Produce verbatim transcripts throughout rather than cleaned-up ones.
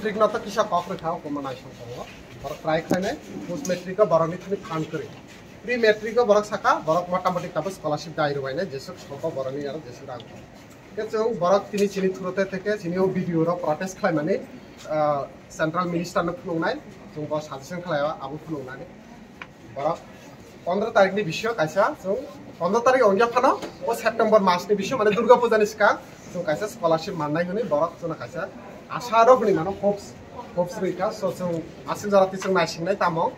Matric no to kisa kok rwkha, omo naisong tongo. Borok try khlainai, post matric o borokni thani phan kwrwi. Pre matric o borok saka, borok motamoti tabuk scholarship dai rwbainai, jesuk sobo borokni aro jesuk rang. Khe chwng borok tini chini through te theke chini o video rok protest khlaimani, ah, central minister no phunuknai, chwng bo suggestion khlaio, abo phunuknani. Borok pondro tarikni bisingo kaisa chwng, pondro tarik wngya phano o September masni bisingo, mane Durga Pujani swkang chwng kaisa scholarship mannai hwnwi borok chwngno kaisa asa rok hwnwi mano, hopes, hopes rwikha. So chwng aswk jora twi chwng naisingnai tamo.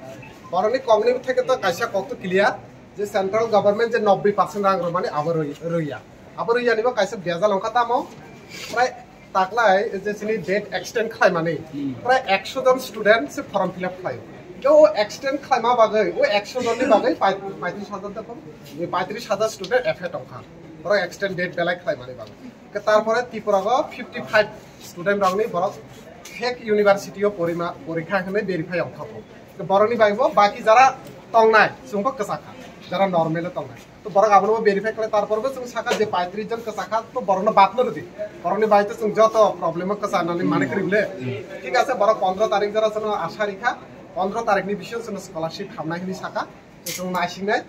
Borokni kokni theke to kaisa kok to clear je central government je nobboi percent rang rwmani abo rwi-, rwya. Abo rwyani bo kaisa bejal wngkha tamo. Prai taklai je chini date extend khlaimani, hmm, prai ekso jon student se form fill up khlaio. Khe o extend khlaima bagwi, o ekso jonni bagwi pai-, paitris hajar de kom, paitris hajar student affect wngkha. Borok extend date belai khlaimani bagwi. Khe tarpore Tripura o fifty five student rokni borok fake university o porima-, porikha hwnwi verify wngkha bo. Khe borokni bagwi bo baki jara tongnai, chwngbo kwchakha, jara normal o tongnai. To borok abono verify khlai, tarpor bo chwng saka je paitris jon kwchakha, to borokno badno rwdi. Borokni bai to chwng joto problem o kwchanani mani kwrwi le. Thik ase, borok pondro tarik jora chwngno asa rikha, pondro tarikni bisingo chwngno scholarship hamnai hwnwi saka. To chwng naisingnai,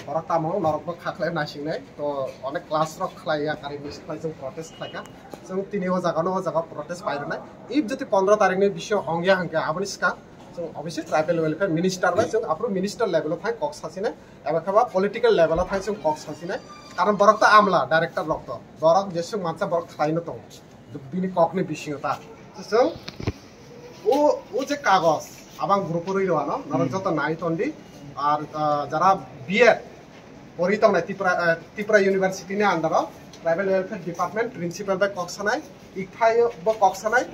borok tamo norok bo kha khlai naisingnai. To onek class rok khlai ya, kari miss khlai chwng protest khlaikha. Chwng tini o jaga no o jaga protest bai rwnai. If jodi pondro tarikni bisingo ongya hwnkhe aboni swkang chwng obviously tribal welfare minister bai chwng aphuru minister level o thang kok sasinai. Eba khe ba political level o thang chwng kok sasinai, karon borok to amla, director rok to, borok jeswk mansa borok khlaino tongo bini kokni bisingo ta. Chwng o, o je kagoj abang group o rwi rwano norok joto nai tondi. Ar, ah, jara B Ed pori tongnai Tripura, ah, Tripura University ni under o tribal welfare department principal bai kok sanai, ikphai bo kok sanai,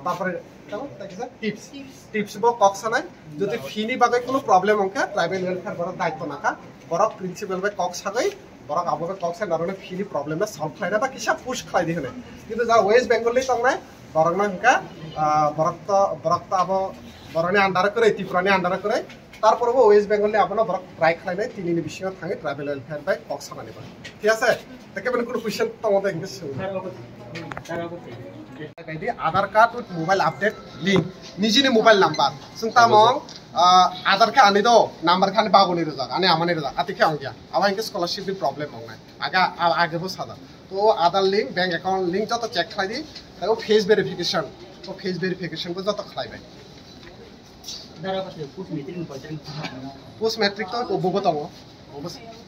tarpore tamo tai kisa tips. Tips bo kok sanai, jodi fee ni bagwi kuno problem wngkha, tribal welfare borok daitto nakha, borok principal bai kok sagwi, borok abo bai kok sai norokni fee ni problem no solve khlaina ba kisa push khlai di hwnwi. Kintu jara West Bengal ni tongnai, borok no hwnkha, ah, borok to, borok to abo borokni under o kwrwi, Tripura ni under o kwrwi, tarpore bo West Bengal ni abono borok try khlainai, tini ni bisingo thangwi tribal welfare bai kok sanani ba. Thik ase? Tei keboni kuno question tongo de hwnkhe swng. Kaidi Aadhaar card with mobile update link. Nijini mobile number. Swng tamo, ah, Aadhaar khe ani do, number khe ani bagoni rwjak, ani amani rwjak. Ati khe ongya. Abo hwnkhe scholarship ni problem wngnai. Aga, a-, age bo sajak. To Aadhaar link, bank account link joto check khlai di. Tei o face verification. O face verification bo joto khlai bai. Post matric to bo, bo tongo.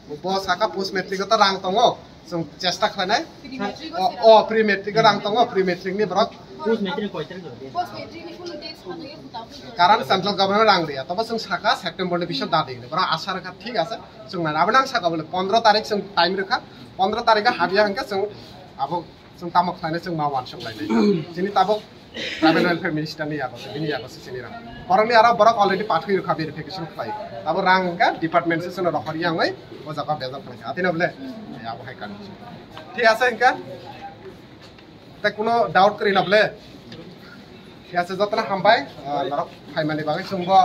Bo, bo saka post matric to rang tongo. Chwng chesta khlainai. O, o, pre matric rang tongo, pre matric ni borok. Karan central government rang dia. Tobo chwng saka September ni bisingo da di. Borok asa rwkha, thik ase. Chwng nai. Abo nang saka bole pondro tarik chwng time rwkha. Pondro tarik habya hwnkhe chwng abo chwng tamo khlainai chwng ma uansuk lainai. Chini tabuk Tribal Welfare Minister ni yago se, bini yago se chini rang. Borokni aro borok already pathwi rwkha verification khlai. Abo rang hwnkhe department se chwngno rohor yang oi o jaga bejak khlai kha. Atino bole, eh, abo hai kani. Thik ase hwnkhe? Tei kuno doubt kwrwi na bole? Thik ase, jotono hambai, ah, norok phaimani bagwi chwngbo.